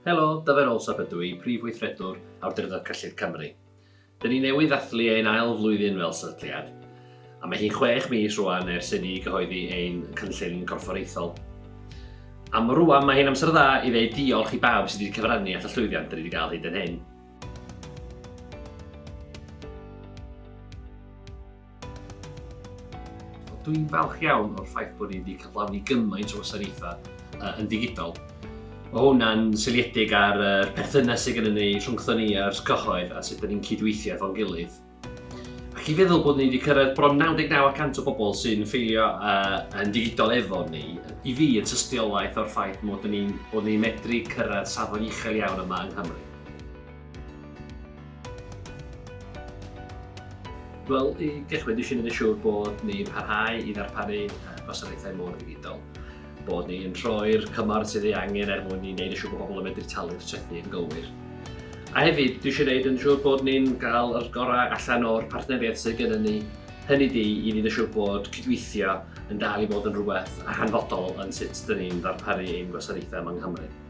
Helo, Dyfer Allsop ydw i, Prif Weithredwr Awdurdod Cyllid Cymru. Dyn ni newydd ddathlu ein ail flwyddyn fel sefydliad, a mae hi'n chwech mis rwan ers i ni gyhoeddi ein cynllun corfforaethol. Am rwan mae hi'n amser dda i ddeud diolch i bawb sydd wedi cyfrannu at y llwyddiant dyn ni wedi gael hyd yn hyn. Dwi'n falch iawn o'r ffaith bod ni wedi cyflawni gymaint o wasanaethau uh, yn ddigidol. Mae hwnna'n seiliedig ar yr perthynas sydd gennym ni rhwngthon ni a'r cyhoedd a sut da ni'n cydweithio efo'n gilydd. Ac i feddwl bod ni wedi cyrraedd bron 99% o bobl sy'n ffeilio uh, yn digidol efo ni, i fi yn tystiolaeth o'r ffaith mod ni'n bod ni'n medru cyrraedd safon uchel iawn yma yng Nghymru. Wel, i gychwyn, dwi eisiau gwneud yn siŵr bod ni'n parhau i ddarparu gwasanaethau mor ddigidol, bod ni'n rhoi'r cymorth sydd ei angen er mwyn i wneud yn siŵr bod pobl yn medru talu'r trethi yn gywir. A hefyd, dwi eisiau gwneud yn siŵr bod ni'n cael yr gorau allan o'r partneriaeth sydd gennym ni. Hynny di, i wneud yn siŵr bod cydweithio yn dal i fod yn rhywbeth hanfodol yn sut dyn ni'n ddarparu ein gwasanaethau yma yng Nghymru.